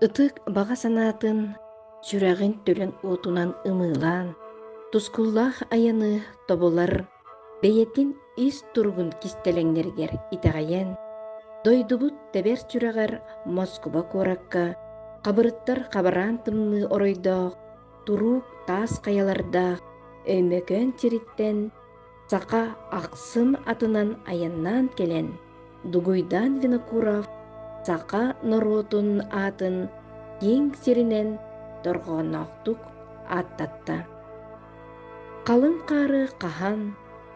Ытык баҕа санаатын сүрэҕин төлөн уотунан ымыылаан, тускуллаах айаны тобулар бэйэтин ис туругун кистэлэҥнэригэр итэҕэйэн, дойдубут тэбэр сүрэҕэр Москуба куоракка хабырыттар хабараан тымныы оройдоох, туруук таас хайалардаах Өймөкөөн сириттэн саха ахсым атынан айаннаан кэлэн, Дугуйдаан Винокуров саха норуотун аатын киэҥ сиринэн дорҕоонноохтук ааттатта. Халыҥ хаары хаһан,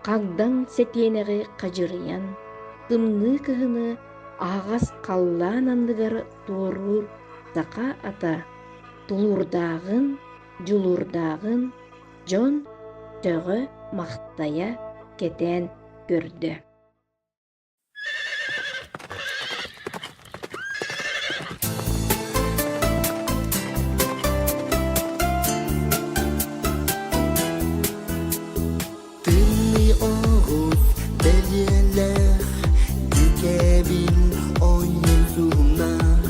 хагдаҥ сэтиэнэҕи хадьырыйан, тымныы кыһыны аһаҕас халлаан анныгар туоруур саха ата тулуурдааҕын, дьулуурдааҕын дьон сөҕө-махтайа кэтээн көрдө. Тымныы оҕус бэлиэлээх, дьүкэбил оонньуу суһумнаах,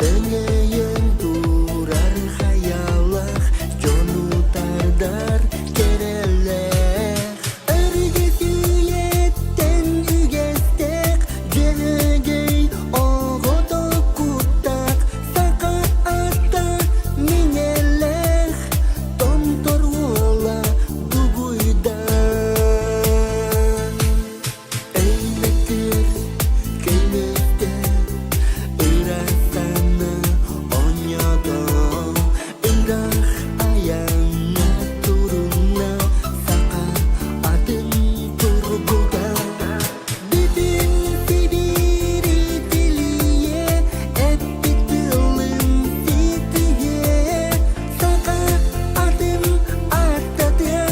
Өҥөйөн турар хайалаах, дьону тардар кэрэлээх. Өргөс үйэттэн үгэстээх, дьөһөгөй оҕото куттаах, саха ата миҥэлээх, томтор уола дугуйдаан. Өймөкүөр көмүстэ ырастана оонньоото ыраах айаҥҥа турунна саха атын тургута бүтүн Сибиири тилийэ эппит тылын ситиһиэ саха атын ааттатыа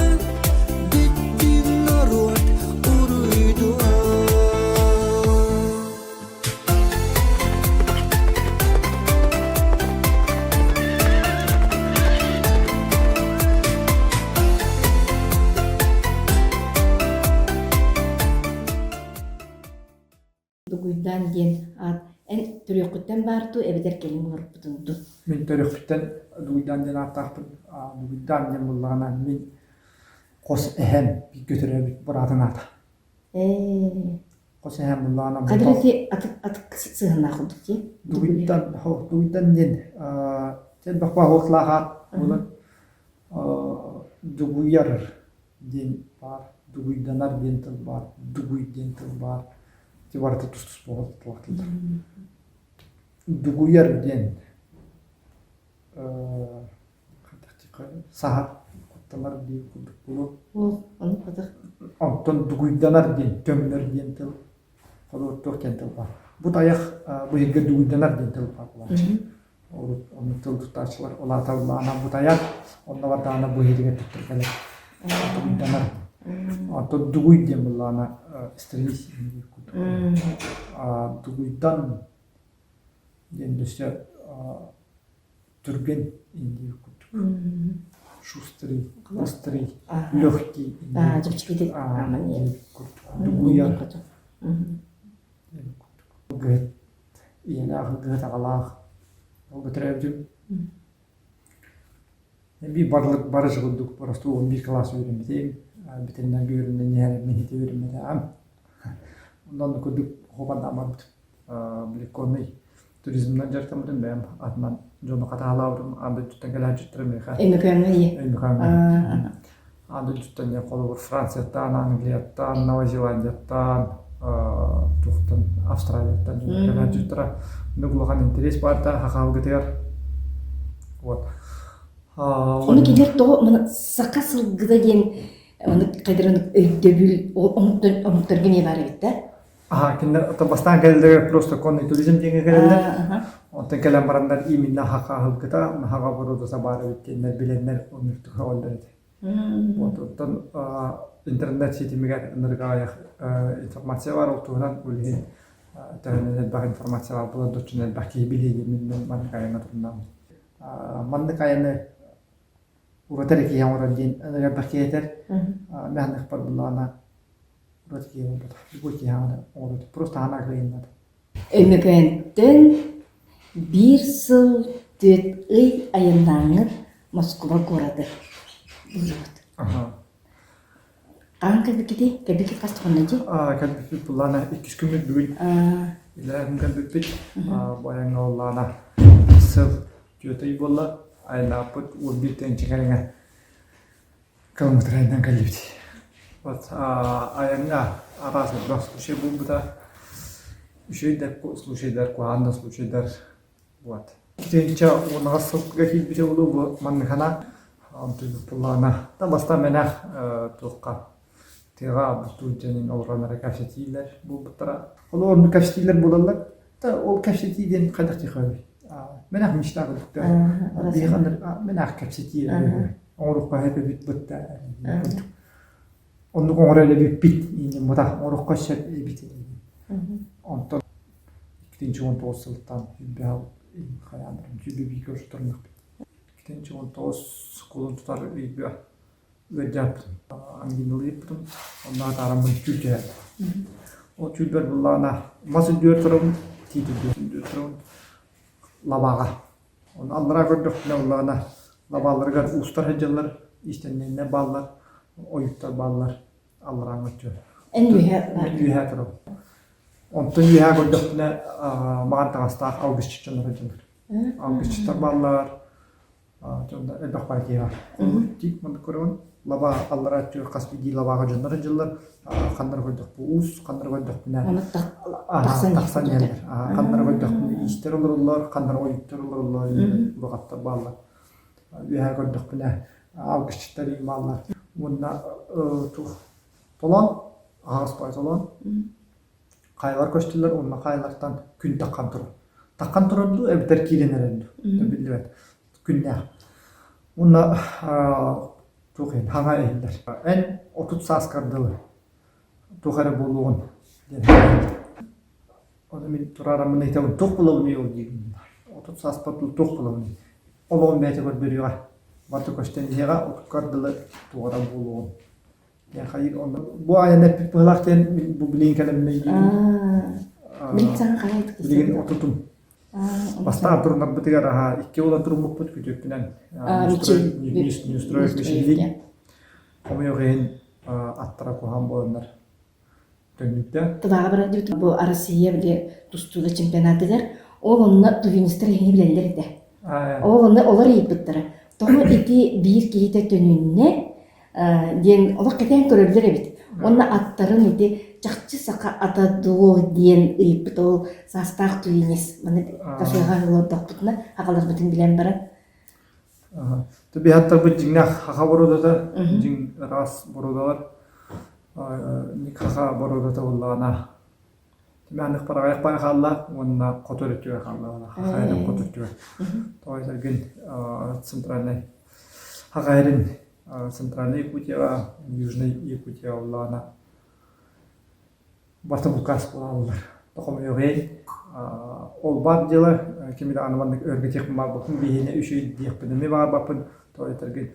бүттүүн норуот уруйдуо. Дугуйдаан диэн аат эн төрүөххүттэн баар дуу эбэтэр кэлин олорбутун дуу? Мин төрүөхпүттэн Дугуйдаан диэн ааттаахпын. Дугуйдаан диэн буоллаҕына мин хос эһэм бииргэ төрөөбүт быраатын аата. Ээ. Хос эһэм буоллаҕына Хадыр ити атык атык сыһыаннаах курдук дии. Дугуйдан Дугуйдан диэн элбэх баһуотлаах аат буолан дугуйар диэн баар, дугуйданар диэн тыл баар, дугуй диэн тыл баар. Ити барыта тус-туспа тыллар. Дугуйар диэн саһар куттанар диэн курдук буолуо. Онтон дугуйданар диэн төҥнөр диэн тыл холобур туох диэн тыл баар. Бу тайах быһыйга дугуйданар диэн тыл баар буолааччы. Урут оннук тыл туттааччылар улааталлаана бутайар, онно бардаҕына бу иһитигэр туттар кэлэр. Дугуйданар. Оттон дугуй диэн буоллаҕына стрелись курдук. Дугуйдан диэн өссө түргэн индии курдук. Шустрый, быстрый, легкий курдук. Дугуйар диэн курдук. Ийэлээх, ыгыһыт аҕалаах ол бэтэрээбитим. Биир барлык барыс курдук боростуой 11 кылаас үөрэммитим. Бүтэннэргэ үөрэнэн иһэр мин ити үөрэммэтэҕим. Онон курдук хобардаан барбытым. Били конный туризмынан дьарыктаммытым бэйэм атынан дьону хатаалаабытым аан дойдуттан кэлээччиттэрэ миэхэ Өймөкөөҥҥө ийэ. Өймөкөөҥҥө. Аан дойдуттан диэн холобур Францияттан, Англияттан, Новай Зеландияттан, туохтан Австралияттан кэлээччиттэрэ оннук улахан интэриэс баарда хахаалгытыгар. Вот. Ону кинилэр тоҕо маны саха сылгыта диэн ону хайдарын өйдөбүл омуктарга эмиэ баар эбит да? Аха, кинилэр бастаан кэлэллэригэр просто конный туризм диэҥҥэ кэлэллэр. Онтон кэлэн бараннар именно хаха аһылгыта, хаха боруодата баар эбит диэннэр билэннэр оннук көҕөллөр этэ. Вот, оттон интернет ситимигэр ынырык аҕыйах информация баар, ол туһунан ол иһин төһөнөн элбэх информация баар буолан доччун элбэх киһи билиэ диэн мин маннык айаҥҥа туруннаҕым. Маннык айаны ураты эрэ киһи оҥорор диэн ынырык элбэх киһи этэр. Мин аныахпар буллаҕына ураты киһи буолбатах. Любой киһи оҥорор. Просто аһана кыайыннар. Өймөкөөнтөн. Биир сыл түөрт ый айаннааҥҥыт Москуба куораты буллубут. Хаһан кэлбиккитий? Кэлбиккит хас хонно дии? Кэлбиппит буллаана иккис күммүт бүгүн. Илээ күн кэлбиппит. Бу айаҥҥа буоллаана сыл түөрт ый буолла. Айаннааппыт 11 тыһыынча кэриҥэ километр айаннаан кэллибит. Вот айаҥҥа араас элбэх случай буолбута. Үчүгэй да случайдар, куһаҕан да случайдар. Вот. Итинчэ уонаҕас сылга киирбитэ буолуо бу манныхана онтуйбут Та бастаан мэнэх туохха тыаҕа бултуур дьонун олорон эрэ кэпсэтиилэр буолбуттара. Ол оннук кэпсэтиилэр буолаллар. Та ол кэпсэтии диэн хайдах диэххэ Мэнэх мечта курдук Мэнэх кэпсэтии оҥоруохха сөп эбит бытта оннук оҥоро эрэ бүппүт мутах оҥоруохха сөп эбит онтон 2019 сылтан хайаан сүүрбэ устарынахпыт 2019 кулун тутар ыйга ыалдьааппытым ангиналыйыппытым онно атаараммын түүл түһээбитим ол түүлбэр буллаҕына мас үрдүгэр турабын тиит үрдүгэр турабын лабааҕа Ону аллараа көрдөхпүнэ буоллаҕына лабааларыгар уустар сылдьаллар, иистэнньэҥнэр бааллар, ойууттар бааллар алларааҥҥы өттүгэр. Эн үөһэ баар. Үөһэ турабын. Онтон үөһэ көрдөхпүнэ маҕан таҥастаах алгысчыт дьоннор сылдьаллар. Алгысчыттар бааллар, дьонно элбэх баар киһи баар. Тиит маннык көрөбүн. Лаба аллараа өттүгэр хас биирдии лабааҕа дьоннор сылдьаллар. Ханнары көрдөхпү уус, ханнары көрдөхпүнэ тахсан иһэллэр. Ханнары көрдөхпүнэ иистэр олороллор, ханнары ойуттар олороллор, улахаттар бааллар. Үөһэ көрдөхпүнэ алгысчыттар иин бааллар. Уонна туох толоон, аһаҕас баай толоон. Хайалар көстөллөр уонна хайалартан күн таххан турар. Таххан турар дуу, эбэтэр киирэн эрэр дуу, биллибэт. Күннээх. Уонна туох иһин хаҥа иһиллэр. Эн 30 сааскар дылы туох эрэ буолуоҕун диэн Ону мин тураараммын ыйытабын туох буолабыный ол диибин. 30 сааспар дылы туох буолабыный? Олоҕум бэйэтэ көрдөрүөҕэ. Барыта көстөн иһиэҕэ, отуккар дылы туох эрэ буолуоҕун. Диэн хайыыр онно бу айан эппит быһыылаах диэн мин бу билигин кэлэммин өйдүүбүн. Билигин саҥа хаһан Билигин отутум. Бастаан турунарбытыгар аһа икки уола туруммуппут күтүөппүнэн Неустроев Мишелин хомойуох иһин аттара куһаҕан буоланнар төннүбүтэ. Тываҕа барар диэбит бу Россия били тустууга чемпионатыгар ол онно тувинистар иһини билэллэр этэ. Ол онно олор ыйыппыттара. Тоҕо ити биир киһитэ төнүннэ диэн олох кэтээн көрөллөр эбит. Уонна аттарын ити чахчы саха ата дуо диэн ыйыппыт ол саастаах тувинец маны кафеҕа олордохпутуна аҕаларбытын билэн баран Биһаттарбыт дьиҥнээх хаха боруодата, дьиҥ ыраас боруодалар. Хаха боруодата буоллаҕына Тимэхник параҕайах баай хаалла уонна хоту өрүттүгэр хаалла Хахайрын хоту өттүгэр. Тоҕо этэргин центральнай Хахайрын центральной Якутияҕа, Южной Якутияҕа буоллаҕына барыта булкаас буолаллар. Хомойуох ол баар дьыала кими даҕаны маннык өргөтүөхпүн баҕарбаппын, биһиэнэ үчүгэй диэхпин эмиэ баҕарбаппын. Тоҕо этэргин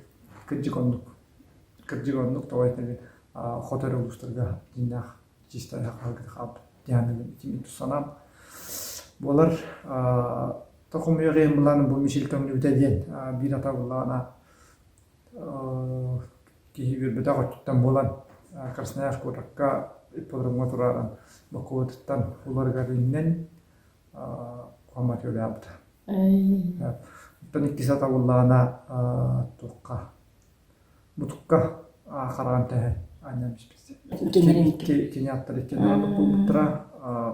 кырдьык оннук. Кырдьык оннук тоҕо этэргин хоту эрэ улуустарга дьиҥнээх чистай хаалгыта хаалбыт диэн итини тус санаам буолар. Хомойуох иһин былаан бу Мишель көҥнүбүтэ диэн биир ата буллаҕына киһи үөрбэтэх өттүттэн буолан Красноярск куоракка ипподромҥа турааран бокуотуттан уларыгар иҥнэн куһаҕан төлөөбүтэ. Оттон иккис ата буллаҕына туохха мутукка хараҕын тэһэ анньан испит. Кини аттар иккиэн оннук булбуттара.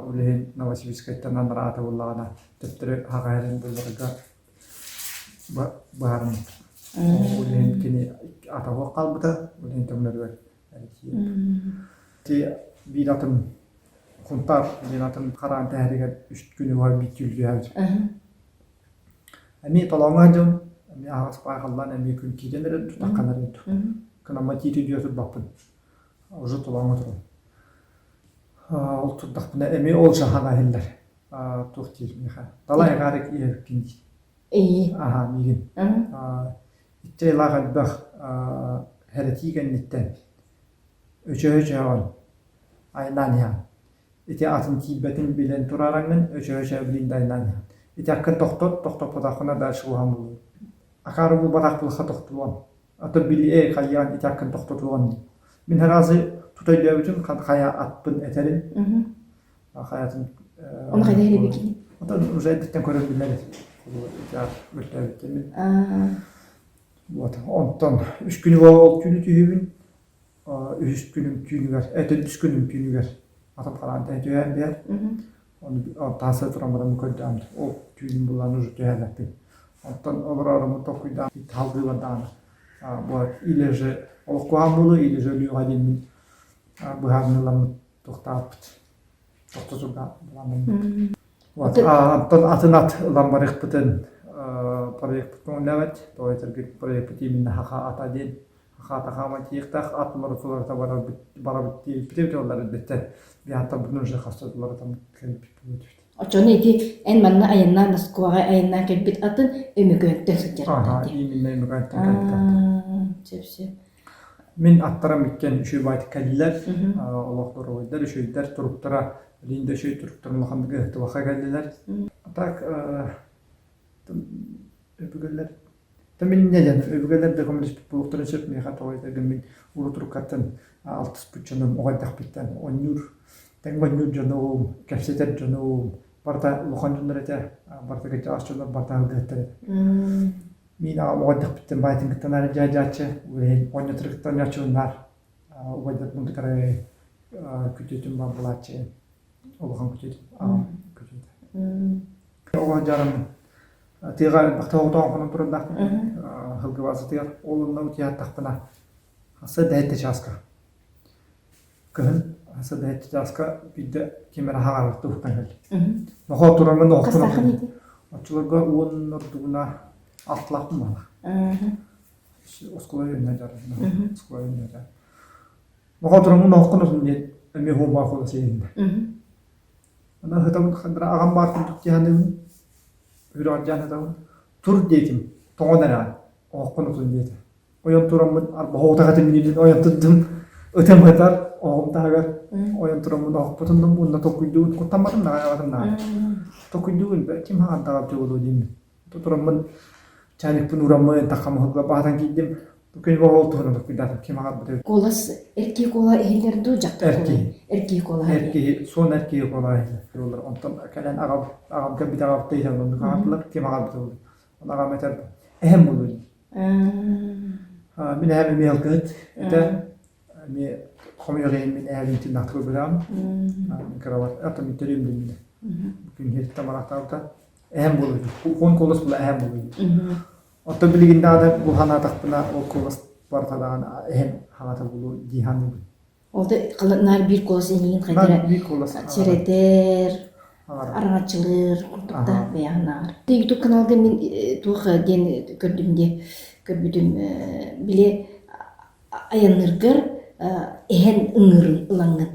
Ол иһин Новосибирскайтан анараата буллаҕына төттөрү хаҕайарын булларга быһаарыммыт. Ол иһин кини ата суох хаалбыта, ол иһин төҥнөрүгэр Ти биир атын Хунтаар диэн атын хараан тэһэригэр үс күнү быһа биир түүл түһээбитим. Эмиэ толооҥҥо сылдьабын, эмиэ аһаҕас баай халлаан эмиэ күн киирэн эрэр дуу, таххан эрэр дуу. Кынамма тиити үрдүгэр турбаппын. Уже толооҥҥо турабын. Ол турдахпына эмиэ ол саһаана иһиллэр. Туох диир миэхэ Далай агарик иһэбиккин диир. Аһаа миигин. Икки айлаах элбэх хэрэтии кэнниттэн өчөһө-өчөһөҕүн айнаан иһэҕин. Ити атын тиийбэтин билэн тураараҥҥын өчөһө-өчөһө билин да айнаан иһэҕин. Ити аккын тохтот, тохтоппотоххуна дальше уһаан булуо. Акаары булбатах булха тохтуон. А то били ээ хайаан ити аккын тохтотуон дии. Мин аразы тута өйдөөбүтүм хайа атпын этэрин. Хайатын Ону хайда хэлэбиккиний? Оттон уже эрдэттэн көрөн билэр этим. Ити ат мөлтөөбүттэн мин. Вот. Онтон үс күнү ол түүнү түһүүбүн үһүс күнүм түүнүгэр, төрдүс күнүм түүнүгэр атым хараан тэһэ түһээн биэр. Ону тааса туран баран көрдөөн ол түүнүм булан уже түһээбэппин. Оттон олороруму толкуйдаан халгыыбар даҕаны бу или же олоххуһаан буолуо, или же өлүөҕэ диэммин быһаарыныыламмыт туохтаахпыт тохтотурга былааннаммыт. Вот, антон атын ат ылан барыахпытын проекпыт көҥүллээбэт. Тоҕо этэргит проекпыт именно хаха ата диэн хаата хаама тиийиэхтээх ат уларытыларыта барарбыт барабыт диэбиппит эбит олар эрдэттэн биһаттарбытын уже хаста уларытан кэлбит буолбут Оччону ити эн манна айаннаан Москваҕа айаннаан кэлбит атын Өймөкөөнтөн сылдьар Аха, именно Өймөкөөнтөн кэлбит ат. Сөп сөп. Мин аттарым иккиэн үчүгэй баайтык кэллилэр, олох доруобайдар, үчүгэйдэр, туруктара, билигин да үчүгэй туруктарын улаханнык ыһыктыбакка кэллилэр. А так өбүгэлэр Та мин инньэ диэн өбүгэлэр да көмөлөспүт буолуохтарын сөп миэхэ тоҕо диэтэргин мин урут уруккаттан алтыспыт дьонум оҕо эрдэхпиттэн оонньуур тэҥҥэ оонньуур дьонум, кэпсэтэр дьонум барыта улахан дьоннор этэ, барыта кырдьаҕас дьоннор барыта аһылгыһыттар этэ. Мин аҕам оҕо эрдэхпиттэн баайтын кытта наар дьаадьааччы, билигин оонньотору кытта оонньооччубун наар убайдарбын кытары күтүөтүм баар буолааччы улахан күтүөтүм аҕам күтүөтэ. Оҕо дьарым тыаҕа элбэхтэ оҕотоон хонон турардаахпын сылгы баазатыгар ол онно утуйааттахпына хасса да сэттэ чааска кыһын хасса да сэттэ чааска биирдэ ким эрэ хаҥарбыт уһуктан кэллим. Нохоо тураммын оһохпун Оччолорго уон ордугуна алтылаахпын баҕалаах. Оскуола үөрэнэ дьарыгым. Оскуола үөрэнэ Нохоо тураммын оһоххун отун диэн эмиэ хуумаах буола сиэһиннэ. Аны ыһытабын хандара аҕам баар курдук дии саныыбын. Үрэҕэлдьээн сытабын. Тур диэтим, тоҥон эрэҕин, оһоххун отун диэтэ. Ойон тураммын арбаһоотах этим инибин ойон турдум. Ытым ытар, оҕом таһыгар ойон тураммын оһохпутун уонна толкуйдуубун, куттамматым даҕаны, аҕатым даҕаны. Толкуйдуубун, ким хаһан буолуо диэммин. Тураммын чайникпын уураммын, таххамыһылга баатан киирдим. Күн ол туһунан толкуйдаатым, ким аҕалбыта Куолас эр киһи куола иһиллэр дуу, дьахтар Эр киһи. Эр киһи куолаһа Эр киһи, суон эр киһи куолаһа иһиллэр. Онтон кэлэн аҕам, аҕам кэлбит аҕабыт ыйытан оннук аҕаллар, ким аҕалбыта буолуй? Ол аҕам этэр, эһэм буолуй диир. Мин эһэм эмиэ алгыһыт этэ. Эмиэ хомойуох иһин мин эһэбин тыыннаахтык ылбатаҕым. Мин кырабар, оттон мин төрүөм билиннэ. Күн иһиттэн бараахтаабыта. Эһэм буолуй диир. Хуон куолас була эһэм буолуй диир. Оттон билигин даҕаны бу санаатахпына ол куолас барыта даҕаны эһэм хаҥата буолуо дии саныыбын. Ол да наар биир куолас иннигин хайдара биир куолас сэрэтэр, араҥаччылыыр курдук да бэйэҕин ааҕар. YouTube каналга мин туох диэн көрдүм диэ көрбүтүм били айанныыргар эһэн ыҥыырын ылаҥҥын.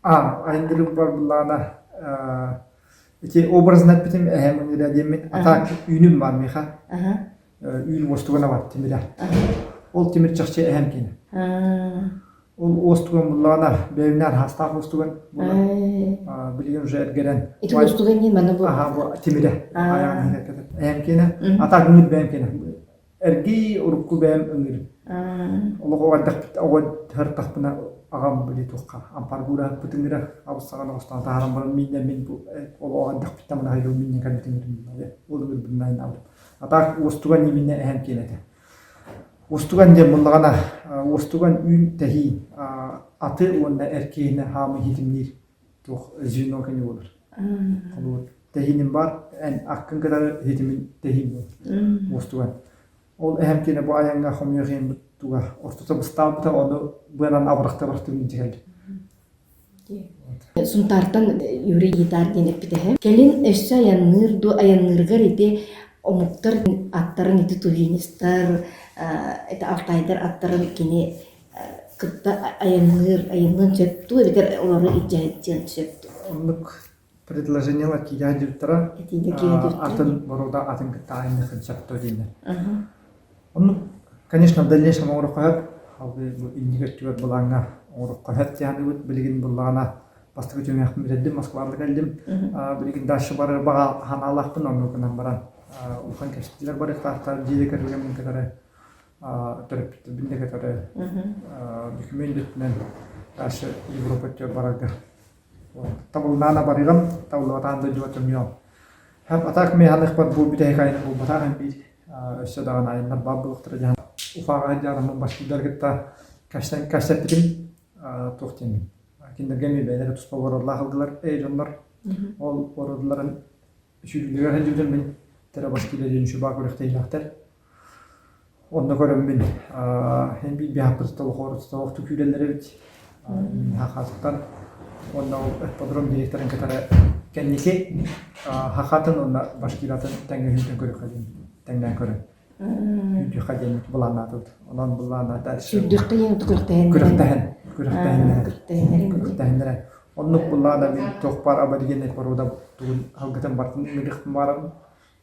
А, айанныырым бар буллаҕына Ити образын эппитим эһэм ыҥыра диэммин, а так үүнүм баар миэхэ. Үүн уостугана бар тимирэ. Ол тимир чахчы эһэм киэнэ. Ол уостуган буллаҕына бэйэбинээн хаастаах уостуган буолар. Билигин уже эргэрэн. Ити уостуган диэн манна бу Аха бу тимирэ. Айаҕын иһэр Эһэм киэнэ. А так ыҥыр бэйэм киэнэ. Эргий урукку бэйэм ыҥырым. Олох оҕо эрдэхпит оҕо сырыттахпына аҕам били туохха ампаргуураһыппыт ыҥыра абыс саҕана оҕустаан таһааран баран мииннэ мин бу ол оҕо эрдэхпиттэн мына хайдах мииннэ кэлбит ыҥырым ол ыҥырбын айнаабытым. А так уостуган ииминнэ эһэм киэнэ этэ. Уостуган диэн буллаҕына уостуган үүн тэһиин аты уонна эр киһини хаамы иһитимниир туох звено кини буолар. Холобур, тэһииним бар, эн аккын кытары иһитимин тэһиин буолар. Уостуган. Ол эһэм киэнэ бу айаҥҥа хомуйуох иһин туга ортото быстаабыта, ону быанан абырахта-абырахта илдьэ кэллим. Сунтаартан Юрий Гитар диэн эппитэһэ. Кэлин өссө айанныыр дуу, айанныыргар ити омуктар аттарын ити тувинистар, это алтайдар аттарын кини кытта айанныыр, айанныан сөп дуу эбэтэр олору илдьэ сөп дуу? Оннук предложениелар киирэ сылдьыбыттара. Этиигэ киирэ сылдьыбыттара. Атын боруода атын кытта айанныахын сөп дуо диэннэр. Оннук, конечно, в дальнейшем оҥоруохха сөп. Алгы бу инники өттүгэр былааҥҥа оҥоруохха сөп диэн саныыбыт. Билигин буллаҕына. Бастакы түһүмэхпин бүтэрдим, Москваҕа кэллим. Билигин дальше барар баҕа санаалаахпын, оннук гынан баран улахан кэпсэтиилэр барыахтаахтар, дьиэ кэргэммин кытары, төрөппүттэрбин да кытары документ өттүнэн дальше Европа өттүгэр барарга табыллаана барыам, табыллыбатаан дойдуга төннүөм. А так мин ханыхпар бу бүтэһик айаным буолбатах биир өссө даҕаны айаннар баар буолуохтара диэн Уфаҕа сылдьарыммын башкирдар кытта кэпсэппитим туох диэммин кинилэргэ эмиэ бэйэлэрэ туспа боруодлаах ылдылар эй дьоннор ол боруодаларын сүүрүүлэригэр сылдьыбытым мин Тера Башкирия диэн үчүгэй күрэхтэһиилээхтэр Онно көрөммүн эн биир биһаппыт олохтук күүрэллэр эбит Хахааттан уонна ол ипподром директорын кытары кэнники Хахатын уонна Башкиратын тэҥҥэ сүүрдэн көрүөххэ диэн тэҥнээн көрөн сүүрдүөххэ диэн былааннаатыбыт. Онон былааннаата Сүүрдүөххэ диэн күрэхтэһэн күрэхтэһэн күрэхтэһиннэрэ күрэхтэһиннэрэ оннук былаана мин туох баар аборигеннай порода тугун алгытын бартын ыҥырыахпын баарабын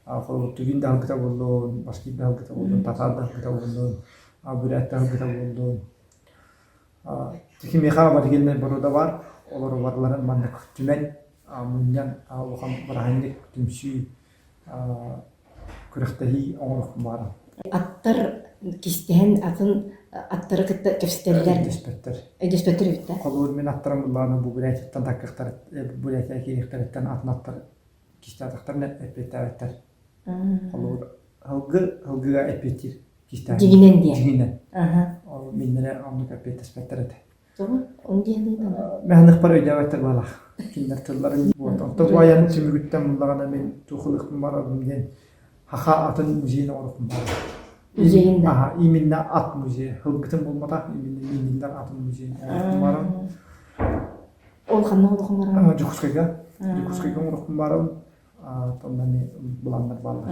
Холобур, да аһылгыта буоллун, башкир да аһылгыта буоллун, татаар да аһылгыта буоллун, бүрээт да аһылгыта буоллун. Кимиэхэ аборигеннай боруода баар, олору барыларын маннык түмэн, мунньан улахан бырааһынньык, түмсүү, күрэхтэһии оҥоруохпун баҕарабын. Аттар кистэһэн атын аттары кытта кэпсэтэллэр. Өйдөспөттөр. Өйдөспөттөр эбит да? Холобур, мин аттарым буллаҕына бу Бурятияттан таккахтар, Бурятия киириэхтэриттэн атын аттар кистаатахтарына эппиэттээбэттэр. Холобур, һылгы һылгыга эппиэттиир кистээһин. Дьиҥинэн диэн. Дьиҥинэн. Ол миннэрэ оннук эппиэттэспэттэр этэ. Тоҕо? Ол диэн ыытана? Мэһаныхпар өйдөөбөттөр баалаах. Кинилэр тылларын вот. Онтон бу айан түмүгүттэн буллаҕына мин туох ылыахпын барабын диэн хаха атын музейын оҥоруохпун баҕарабын. Музейын да? Аха, именно ат музейа. Һылгытын булматах, именно минниллэр атын музейын оҥоруохпун баҕарабын. Ол ханна олохун баран? Дьокуускайга. Дьокуускайга оҥоруохпун баарабын. Онно эмиэ былааннар бааллар.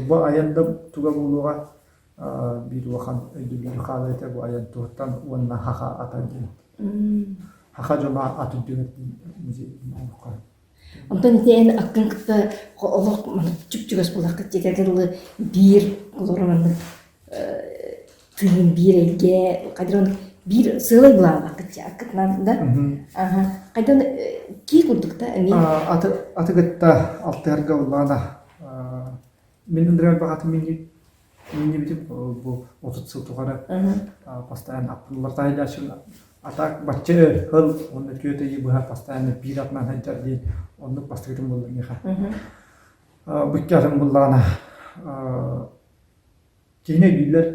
Бу айан да туга буолуоҕа биир улахан өйдөбүлү хаалар этэ бу айан туһуттан уонна хаха ата диэн. Хаха дьоно ат үрдүгэр музей оҥороххо. Онтон ити эн аккын кытта олох чуп-чугас буолаххыт дьиэтэ дылы биир олору маннык тыын биир эйгэ хайдах биир сыалай былааннаххыт дьэ аккытынан да аха хайдан кии курдук да эмиэ аты аты кытта алтыһарга улаана мин ындырыгар баҕатым миннибитим бу 30 сыл тухары постоянно аппынулар таайдааччын атак бачча өр хыл уонна түөрт ыйы быһа постоянно биир атынан сылдьар диэн оннук бастакытын буолла миэхэ бу атын буллаҕына Киһини өйдүүллэр,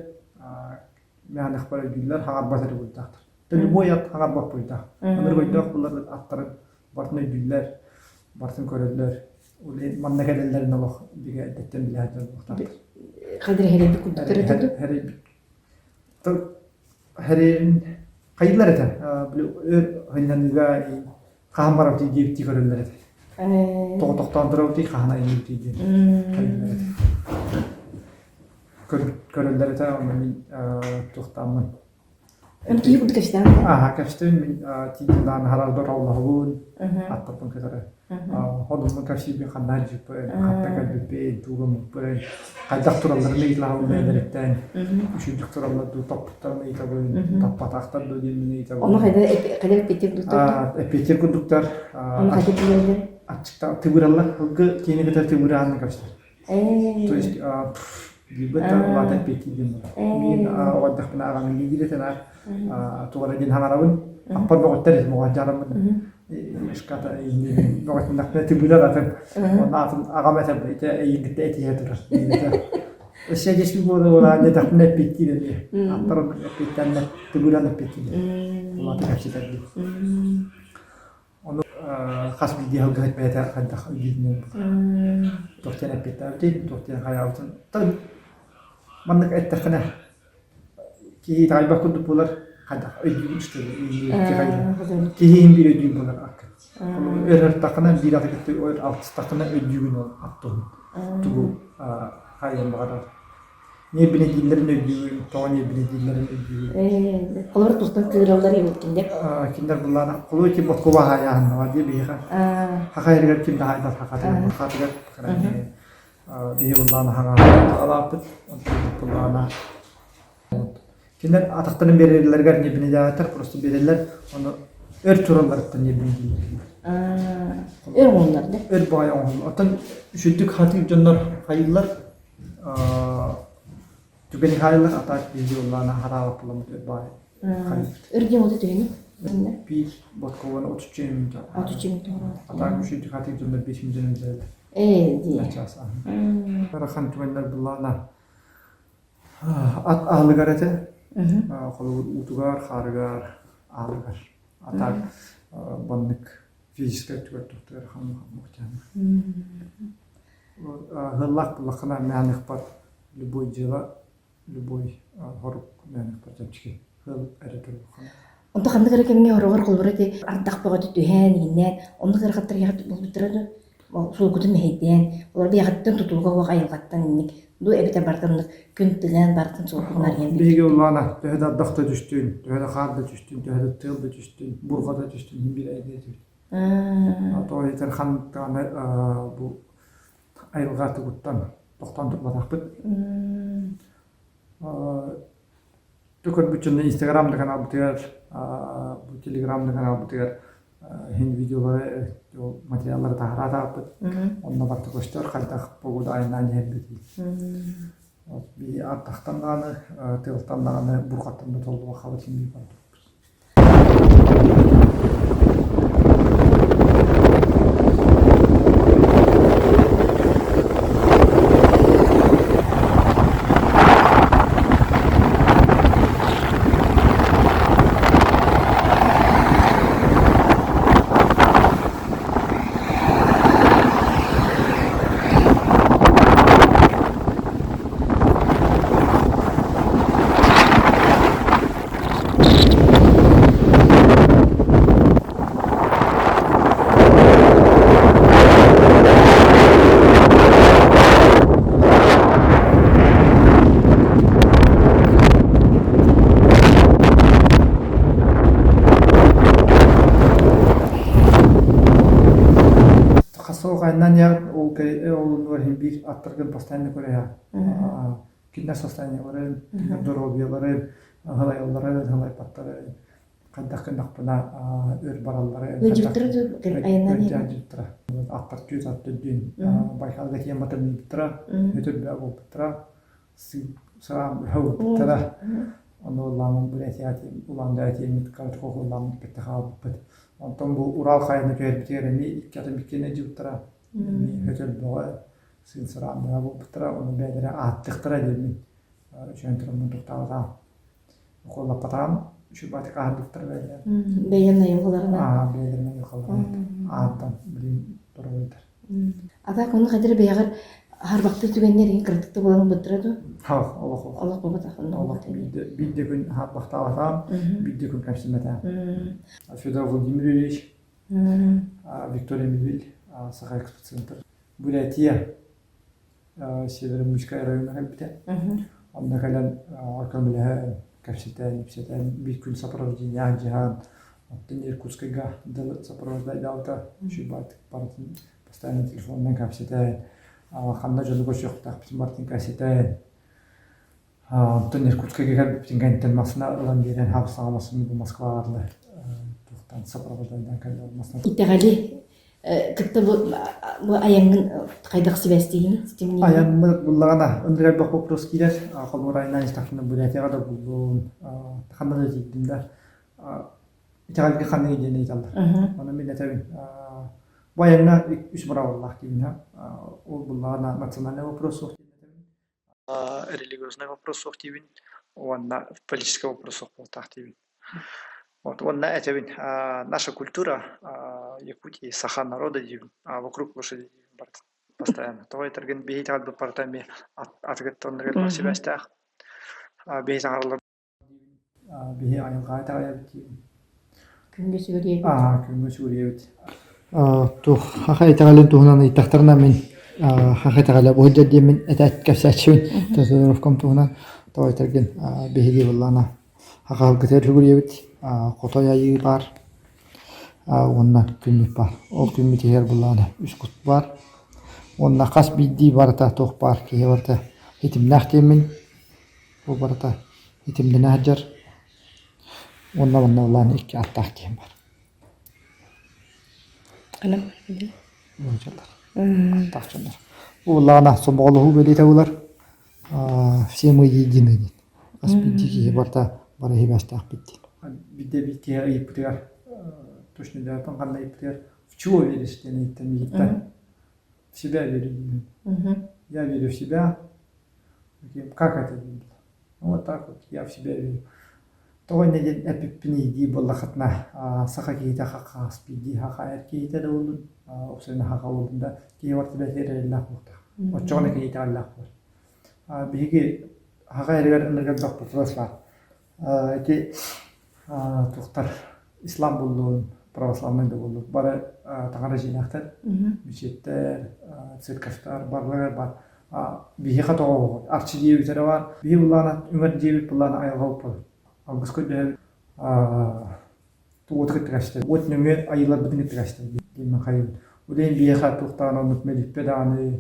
мээнэхпэр өйдүүллэр, хаҥарбат эрэ буруйдаахтар. Любой ат хаҥарбат буруйдаах. Ынырык өйдөөх буллар аттарын барытын өйдүүллэр, барытын көрөллөр. Ол иһин манна кэлэллэрин олох бигэ эрдэттэн билэ сылдьар буолуохтаахтар. Хайдах эрэйбит курдуктар этэ дуу? Эрэйбит. Хэрэйин хайыылар этэ. Били өр сынньаныыга хаһан барабытый диэбиттии көрөллөр этэ. Тоҕо тохтоон турабытый, хаһан айанныыбытый диэн хайыылар этэ. Көрөллөр этэ, онно мин туохтааммын. Эн киһи курдук кэпсэтэҕин Ааһа кэпсэтэбин мин тиийдим хараҕар олоһобун, аттаппын кытары. Ходуммун кэпсиибин ханна сылдьыппын, ханна кэлбиппин, тугуммуппун, хайдах туралларын ыйыталаһабын бэйэлэриттэн, үчүгдүк тураллар дуу, топпуттарын ыйытабын, таппатахтар дуу диэммин ыйытабын. Ону хайда хайда эппиэттиир курдуктар? Эппиэттиир курдуктар. Ону хайда билэллэр? Аччыкта тыбыраллар, ылгы киэни кытары тыбыраанна көрсөр. То есть диирбэт да улаата эппиэттиир диэн буолар. Мин оҕо эрдэхпинэ аҕам илиигир этэн тугара диэн хаҥарабын, аппар бөҕөттөр этим оҕо дьараммын ишката бөҕөтүннэхпинэ тыбыырар атын онно атын аҕам этэр ити эйигиттэ этиһэ турар өссө дьэспи буола буолаа диэтэхпинэ эппиэттиир эмиэ аттар эппиэттэннэр тыбыыран эппиэттиир улаата кэпсэтэр диэн Ону хас биирдии сылгыһыт бэйэтэ хайдах өйдүүрүнэн туох диэн эппиэттээбитий, туох диэн хайаабытын. Маннык эттэххинэ киһи итэҕэйбэт курдук буолар, хайдах өйдүүгүн что ли, киһи иһин биир өйдүүр буолар акка. Өр ыртаххына биир аты кытта өр алтыстаххына өйдүүгүн ол ат туһун тугу хайыан баҕарар. Ньиэрбинэ дииллэрин өйдүүбүн, тоҕо ньиэрбинэ дииллэрин өйдүүбүн. Холобур тустан кыыраллар эбит кинилэр. Кинилэр былаана холобур ити Москва хаайааһыннаҕа дии биһиэхэ. Хаха иһигэр ким да хаайбат хахатыгар хахатыгар биһи былаана хаҕаалааппыт, онтон былаана кинилэр атахтарын биэрэллэригэр ньиэрбинэдээбэттэр, просто биэрэллэр, ону. Өр туралларыттан диэбин дииллэр. Өр оҥоһуллар да? Өр баҕайы оҥоһуллар. Оттон үчүгдүк хатыыр дьоннор хайыыллар түгэни хаайыллар, а так биһиги улаана хараабат буламмыт өр баҕайы Өр диэн уота төһөнүй? Биир боткованы 33 минута. 33 минута. А так үчүгдүк хатыыр дьоннор 5 минутаны бүтэрэллэр. Ээ дии. Ыарахан түгэннэр буллаана Ат аалыгар этэ, холобур уутугар, хаарыгар, аалыгар. А так маннык физическай өттүгэр туохтугар хаммык Ыаллаах буллаххына мээнэхпат любой дьыала, любой хорук мээнэхпат чэпчэки. Ыал эрэ турбуххана. Онто ханнык эрэ кэмҥэ хороҕор холобура ити ардах бөҕөтө түһээн, иҥнээн, оннук ыарахаттар эһиэхэ буолбуттара дуо? Суолгутун мэһэйдээн, олор бэйэҕиттэн тутулуга суох айылҕаттан инник дуу эбэтэр барытын оннук күн тыган барытын суолгутун арыйан Биһиги улаана төһө да ардах да түстүн, төһө да хаар да түстүн, төһө да тыал да түстүн, бурҕа да түстүн иһин биир эйгэ этибит. Тоҕо диэтэр ханнык даҕаны бу айылҕа тугуттан тохтоон турбатахпыт. Көрбүт дьонно Инстаграм да каналбытыгар, бу Телеграм да каналбытыгар иһин видеолары, материаллары таһараатааппыт. Онно барыта көстөр хайдах погода айаннаан иһэрбитий. Биһи ардахтан даҕаны, тыалтан даҕаны, бурҕаттан да толлубаккабыт иһин биир барбыппыт. Хас айаннаан иһэҕит, ол ол оннугар иһин биир аттаргын постоянно көрө кинилэр состояниеларын, кинилэр доруобуйаларын, аһылайалларын, аһылайбаттарын, хайдах гыннахпына өр баралларын, ыалдьыттара. Аттар түүт ат төрдүн Байкалга тиийэн батырмыйбыттара, өтөрбө буолбуттара, сыраан буолбуттара. Ону улааммын Бурятия Улаан тиэммит короче улааммыт кытта хаалбыппыт. Онтон бу Урал хайаны түһэрбитигэр эмиэ икки атым иккиэнэ дьыбыттара, эмиэ өтөрбөҕө сыын сырааннаҕа буолбуттара, ону бэйэлэрэ ааттыахтара диэммин үчүгэн тураммын тохтооботоҕум. Укуоллаппатаҕым, үчүгэй аһарбыттара бэйэлэрэ. Бэйэлэрин айылҕаларынан. Аа, бэйэлэрин айылҕаларынан. Ааттан билин туругуйдар. А так ону хадыр бэйэҕэр харбахтыыр түгэннэр иһин кыратык да буолан ылбыттара дуу? Хах, олох олох. Олох буолбатах, онно Олох биирдэ күн харбахтаабатаҕым, биирдэ күн кэмсиммэтэҕим. Федор Владимирович Виктория Мивиль, Саха экспоцентр. Бурятия Северо-Муйскай райоҥҥа кэлбитэ. Онно кэлэн көмөлөһөн, кэпсэтэн, ипсэтэн, биир күн сопровождение дьаһаан, оттон Иркутскайга дылы сопровождайдаабыта. Үчүгэй барытын постоянно телефонунан кэпсэтэн, ханна дьону көрсүөхтээхпитин барытын кэпсэтэн, Онтон Иркутскайга кэлбиппитин кэнниттэн массыына ылан биэрэн хабыс-саҥа массыына бу Москваҕа дылы туохтан сопровождайдаан кэллэ ол массыына. Итэҕэли кытта бу бу айаҥҥын хайдах сибээстиигиний ситимниигиний? Айаммыт буллаҕына ынырык элбэх вопрос киирэр. Холобур айаннаан истэхпинэ Бурятияҕа да буллум, ханна да тиийдим да итэҕэлгэ ханныгый диэн ыйыталлар. Ону мин этэбин бу айаҥҥа үс быраабыллаах диибин ол буллаҕына национальный вопрос суох диэн этэбин религиозный вопрос суох диибин уонна политическай вопрос суох буолтаах диибин. Вот уонна этэбин наша культура Якутии, саха народа диибин, вокруг лошади диибин барытын постоянно. Тоҕо этэргин биһи итэҕэлбит барыта эмиэ атыгыттан сибээстээх. Биһи саҥараллар Биһи айылҕаҕа итэҕэйэбит диибин. Күҥҥэ сүгүрүйэбит. Аа, күҥҥэ сүгүрүйэбит. Туох хаха итэҕэлин туһунан ыйыттахтарына мин хаха итэҕэлэ бу сылдьар диэммин этээт кэпсээччибин татуировкам туһунан тоҕо этэргин биһиги буоллаҕына хахаһылгытыгар сүгүрүйэбит хотой айыы баар уонна күммүт баар ол күммүт иһигэр буоллаҕына үс кут баар уонна хас биирдии барыта туох баар киһи барыта ситимнээх диэммин Бу барыта итимнэнэ сылдьар уонна манна улаан икки аттаах киһим бар. Ханан Нууччалар. Аттаах дьоннор. Улаана сомоҕолоһуу бэлиэтэ булар. Все мы едины диэн. Хас биирдии киһи барыта бары сибээстээхпит диэн. Биирдэ биир киһи ыйыппытыгар точно өйдөөбөппүн ханна ыйыппытыгар в чего веришь диэн ыйыттан миигиттэн в себя верю диибин. Я верю в себя. Как это диэн Вот так вот я в себя верю. Тоҕо инньэ диэн эппиппиний дии буоллаххытына, саха киһитэ хаххаас биирдии саха эр киһитэ да буоллун, уопсайынан саха буоллун да, киһи барыта бэйэтигэр эрэллээх буолуохтаах. Оччоҕуна кини итэҕэллээх буолар. Биһиги саха эригэр ынырык элбэх вопрос баар. Ити туохтар ислам буоллун, православнай да буоллун, бары таҥара дьиэлээхтэр, мечеттэр, церковтар барыларыгар баар. Биһиэхэ тоҕо оҕоҕут? Арчы диэбит эрэ баар. Биһи былаана үҥэр диэбит былаана айылҕа буолар. Алгыс көрдөһөбүт. Уоту кытта кэстэр. Уот нөҥүө айыыларбытын кытта кэстэр диэн хайыбыт. Ол иһин биһиэхэ туохтаан оннук мэлиппэ даҕаны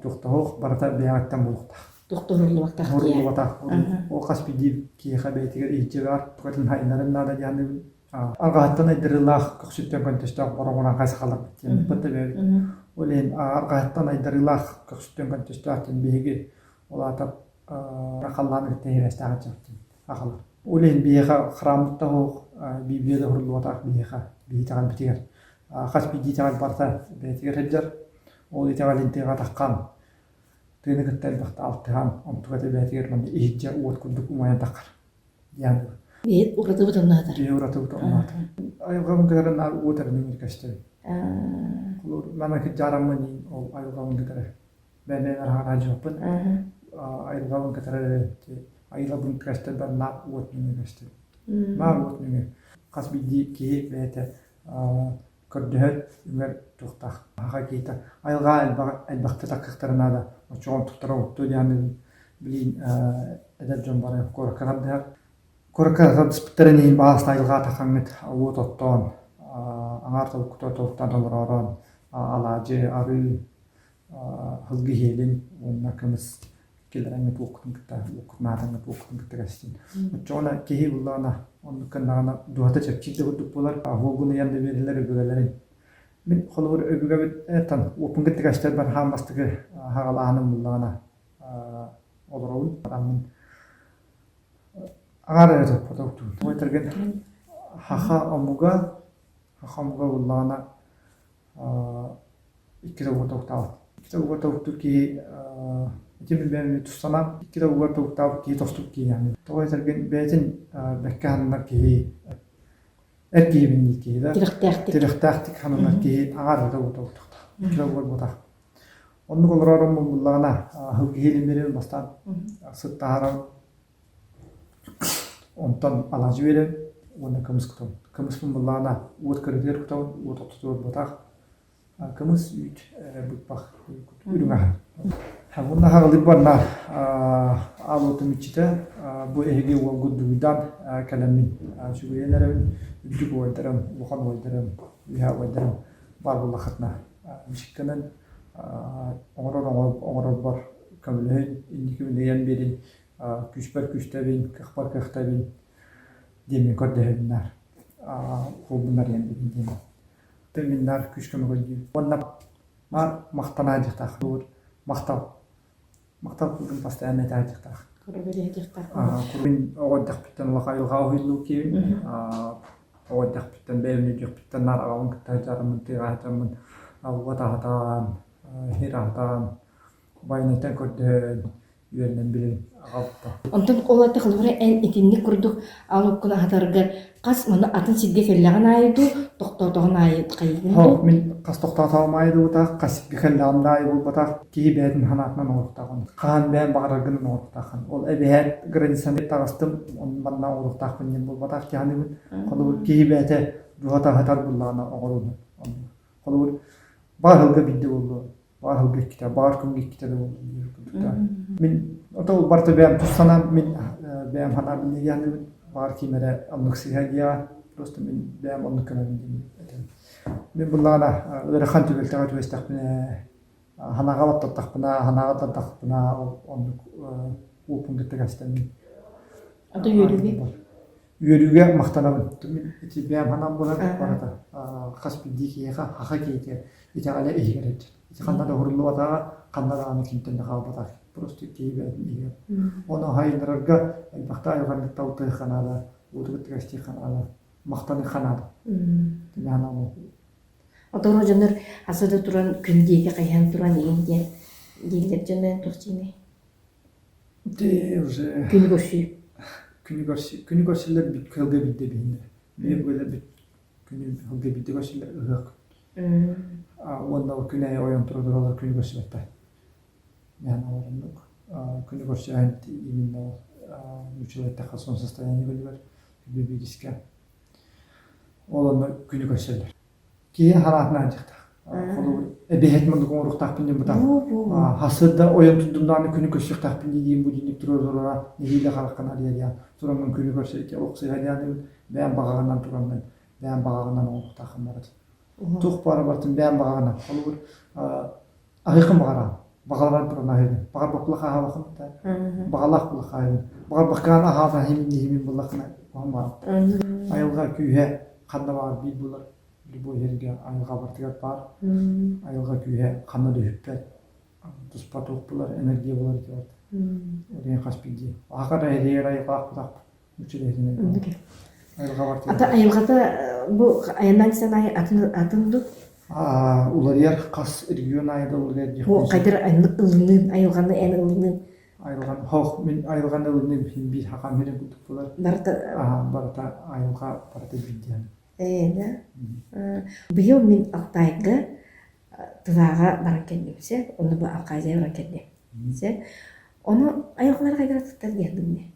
туохтаһуох барыта бэйэҕиттэн буолуохтаах. Туохтуһуллубатах Уһуруллубатах. Ол хас биирдии киһиэхэ бэйэтигэр иһдьэ баар. Тукатын хайыннарын наада диэн Арҕаһыттан айдарыылаах көхсүттэн көнтөстөөх бороҥураҥхай сахаларбыт диэн ыппыт эбээбит. Ол иһин арҕаһыттан айдарыылаах көхсүттэн көнтөстөөх диэн биһиги ол аата халлаан кытта иһирэстээх ыччат диэн сахалар. Ол иһин биһиэхэ храммыт да суох, Библия да уһуруллубатах биһиэхэ, биһи итэҕэлбитигэр. Хас биирдии итэҕэл барыта бэйэтигэр сылдьар. Ол итэҕэлин тыаҕа таххан, тыаны кытта элбэхтэ алтыһан, онтуката бэйэтигэр манна иһирдьэ уот курдук умайан таххар. диэн Биһи уратыбыт онно Биһи уратыбыт онно Айылҕабын кытары наар уот эрэ көстөбүн. Холобур, мана кырдьаараммын ол айылҕабын кытары бэйэм араҕа дьоппун. Айылҕабын кытары айылҕабын көстөрбөр наар уот нөҥүө көстөбүн. Наар уот нөҥүө. Хас биирдии киһи бэйэтэ көрдөһөр, үҥэр туохтаах. Аха киһитэ айылҕа элбэхтэ таккахтара наада. Оччоҕо туттара оттуо диэн билин эдэр дьон бары куоракка тардыһар. Куоракка тардыспыттарын иһин баҕас айылҕа тахаҥҥыт уот оттоон, аҥаар толкута толуктаан олороорон алаадьы, арыы, сылгы иһиэлин уонна кымыс киллэрэҥҥит уоккутун кытта уоккутун аатаҥҥыт уоккутун кытта кэстин. Оччоҕуна киһи буллаҕына оннук гыннаҕына дууһата чэпчиир да курдук буолар. Уолгун ыйан да биэрэллэр өбүгэлэрин. Мин холобур өбүгэбит уоппун кытта кэстэрбэр хаан бастакы хаҕалааһыным буллаҕына олоробун. Аммын аҥаар эрэ топпотоктуун. Тоҕо этэргин хаха омуга хаха омуга буллаҕына иккитэ уга тобуктаабат. Иккитэ уга тобуктуур киһи ити мин бэйэм тус санаам иккитэ уга тобуктаабыт киһи тостубут киһи яғни. Тоҕо этэргин бэйэтин бэккэ ханнар киһи эр киһибин диир киһи да Тирэхтээхтик. Тирэхтээхтик хананар киһи аҥаар да уга тобуктахтаах. Иккитэ уга буолбатах. Оннук олорорум буллаҕына киһи илимнэрин бастаан сыт таһааран Онтон алаадьы биэрэн уонна кымыс кутабын. Кымыспын буллаҕына уот кырытыгар кутабын, уот ортотугар буотах. Кымыс, үүт, быппах үрүҥ аһы. Уонна хаҕылыырбар наар аал уотум иччитэ бу эһиги уолгут дугуйдаан кэлэммин сүгүрүйэн эрэбин. Үрдүк убайдарым, улахан убайдарым, үөһээ убайдарым баар буоллаххытына мичик гынан оҥорор оҥорорбор көмөлөһүн, инникибин ыйан биэрин, күүспэр күүстэбин, кыахпар кыахтабын диэммин көрдөһөбүн наар. Уолбун арыйан биэрин диэн. Мин наар күүс көмө көрдүүбүн. Уонна махтана дьахтаах. Махтал. Махтал курдун постоянно этэ дьахтаах. Мин оҕо эрдэхпиттэн улахан айылҕаҕа уһуйуллуу киһибин. Оҕо эрдэхпиттэн бэйэбин өйдүөхпүттэн наар аҕабын кытта сылдьарыммын, тыаҕа сылдьаммын уот аһатан, сир аһатан, байанайтан көрдөһөн үөрэнэн билин аҕалта. Онтон ол аты холобура эн итинник курдук аал оккун аһатаргар хас маны атын сиргэ кэллэҕин аайы дуу, тохтоотоҕун аайы хайыгын дуу? Хо, мин хас тохтоотоҕум аайы буолбатах, хас сиргэ кэллэҕим да аайы буолбатах, киһи бэйэтин санаатынан оҥоруохтаахын. Хаһан бэйэм баҕараргынан оҥоруохтааххын. Ол эбэһээт границаны таҕыстым, манна оҥоруохтаахпын диэн буолбатах дьаһаныыбын. Холобур, киһи бэйэтэ дууһата аһатар буллаҕына оҥоруун. Холобур, баар сылга биирдэ буоллу, баар сылга иккитэ, баар күҥҥэ иккитэ да буоллун диир курдук. Мин ото барыта бэйэм тус санаам, мин бэйэм санаабын диэхнибин, баар ким эрэ оннук сыыһа диэҕэ, просто мин бэйэм оннук көрөбүн диэн этэбин. Мин буллаҕына ыарахан түбэлтэҕэ түбэстэхпинэ, санааҕа баттаттахпына, санааҕа тардахпына, ол оннук уоппун кытта кэстэммин. Ата үөрүүгэ? Үөрүүгэ махтанабын. Мин ити бэйэм санаам буолар барыта хас биирдии киһиэхэ саха киһитэ итэҕэлэ иһигэр сылдьар. Ити ханна да уһуруллубатаҕа, ханна даҕаны кимтэн да хаалбатах. Просто киһи бэйэтин иһигэр. Ону хайыннарарга элбэхтэ айылҕаннык талтыахха наада, уоту кытта кэстиэххэ наада, махтаныахха наада. Ити санаам Оторо дьоннор аса да туран күн диэки хайыһан туран иһин диэн дииллэр дьоннор туох диэний? Ити уже Күнү көрсүү. Күнү көрсүү күнү көрсөллөр бүт кыһылга биирдэ биһиннэр. Биир бөлө бүт күнү кыһылга биирдэ көрсөллөр ыһыах. Уонна ол күн аайы ойон тура тураллар күнү көрсүбэттэр. Мэһэн олороннук күнү көрсөһөн именно ол нууччалыы эттэххэ солнцестояние күнүгэр биирискэ ол онно күнү көрсөллөр. Киһи хараатынан дьахтах. Холобур, эбиһэт мундук оҥоруохтаахпын диэн бутаах. Хасыр да ойон турдум даҕаны күнү көрсүөхтаахпын диин бу динник туруора нэһиилэ хараххын арыйа тураммын күнү көрсө ити олох сыһа дианым бэйэм баҕаҕынан тураммын бэйэм баҕаҕынан оҥоруохтааххын барат. Туох баара барытын бэйэм баҕаҕынан. Холобур, аһыаххын баҕараҕын. Баҕаларан туран аһыыгын. Баҕарбаккыла хаһаабаххын да. Баҕалаах була хаһыыгын. Баҕарбаккаан аһаатан химин химин буллаххына уһун баар. Айылҕа күүһэ ханна баҕар биир булар. Любой сиргэ айылҕа барытыгар баар. Айылҕа күүһэ ханна да үһүппэт. Туспа туох булар, энергия булар ити барыта. Ол иһин хас биирдии. Аха да эһэлиэр айылҕаах бутах Ата айылҕата бу айаннаан санаайы атын атын ду? Уларыйар хас регион аайы да уларыйар диэх Бу хайдыр ылыныын айылҕаны эн ылыныын айылҕаны хоох мин айылҕаны ылыныым иһин биир хакам хирин курдук буолар. Барыта барыта айылҕа барыта биир диэн. Ээ да. Быйыл мин Алтайга Тываҕа баран кэллим сэ, онно бу Абхазия баран кэллим сэ. Ону айылҕалар хайдах туттар диэн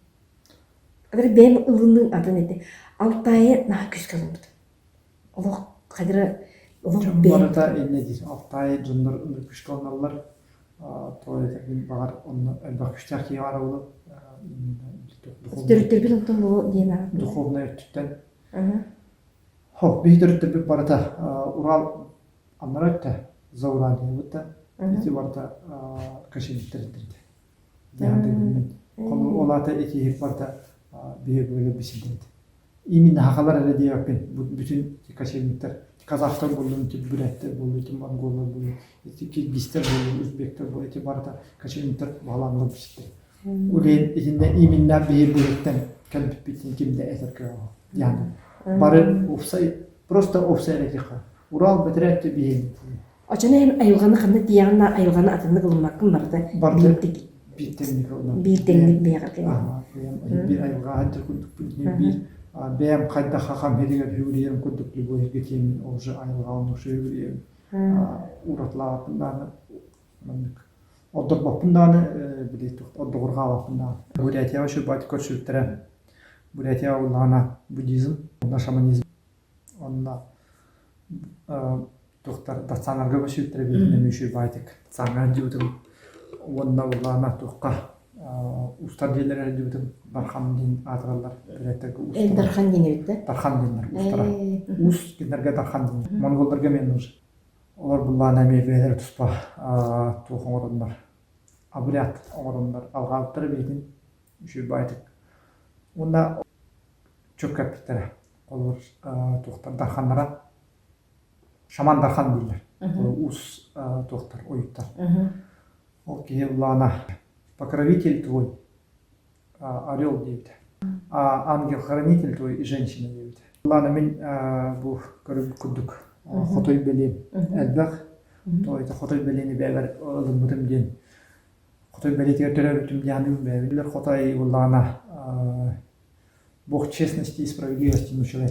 Хадара бэйэм ылыныым атын этэ. Алтайы наһаа күүскэ ылыммытым. Олох хадара олох Дьон бэйэм барыта инньэ диир. Алтайы дьоннор ынырык күүскэ ылыналлар. Тоҕо диэтэххин баҕар онно элбэх күүстээх киһи баара буолуо. Төрүттэрбит онтон буолуо диэн аҕа. Духовнай өттүттэн. Хо, биһи төрүттэрбит барыта Урал аннара өттө, Зауралье бытта. Ити барыта кошельниктэр этэ. Диэн Ол аата ити барыта биһиги бисидент. Именно хахалар эрэ диэбэппин. Бүтүн кочевниктар, казахтар буоллун, бүрээттэр буоллун, ити монголлар буоллун, ити киргизтэр буоллун, узбектар буоллун, ити барыта кочевниктар баҕалааннар биситтэр. Улейн итиннэ именно биһи быһыттан кэлбиппитин ким да этэр кыаҕа диэн. Бары уопсай, просто уопсай эрэ Урал бэтэрээт биһиэн Оччону эн айылҕаны ханна тиийэҕин да айылҕаны атыннык ылыммаккын барыта Барыта биир тэҥник ылынан. Биир тэҥник бэйэҕэр кэлэр. Бэйэм биир айылҕа сылдьар курдукпун биир бэйэм хайдах хахам иһигэр сүгүрүйэрим курдук любой сиргэ тиийэммин уже айылҕаҕын уже сүгүрүйэбин. Уратылаабаппын даҕаны маннык ордорбоппун даҕаны били ордугурҕаабаппын даҕаны. Бурятияҕа үчүгэй көрсүбүттэрэ. Бурятияҕа буоллаҕына буддизм уонна шаманизм Онно туохтар дацанарга көсүүттэрэ бииринэ мүшүй баайтык саҥа сылдьыбытым уонна улаана туохха устар диэллэр сылдьыбытым Дархан диэн аатыраллар бүрээттэргэ устара Дархан диэн эбит да Дархан диэннэр устара уус кинилэргэ Дархан диэн монголларга эмиэ нужен олор буллаана эмиэ бэйэлэрэ туспа туох оҥороннор обряд оҥороннор алҕаабыттара биитин үчүгэй баайтык уонна чөккөппүттэрэ Олор туохтар дарханнара шаман дархан дииллэр. Уус туохтар ойуттар. Ол киһи улаана покровитель твой орел диэбитэ. Ангел-хранитель твой и женщина диэбитэ. Улаана мин бу көрүм курдук хотой бэлиэм элбэх. То это хотой бэлиэни бэйэбэр ылыммытым диэн хотой бэлиэтигэр төрөөбүтүм диэн бэйэбин хотой улаана Бог честности и справедливости нууччалыы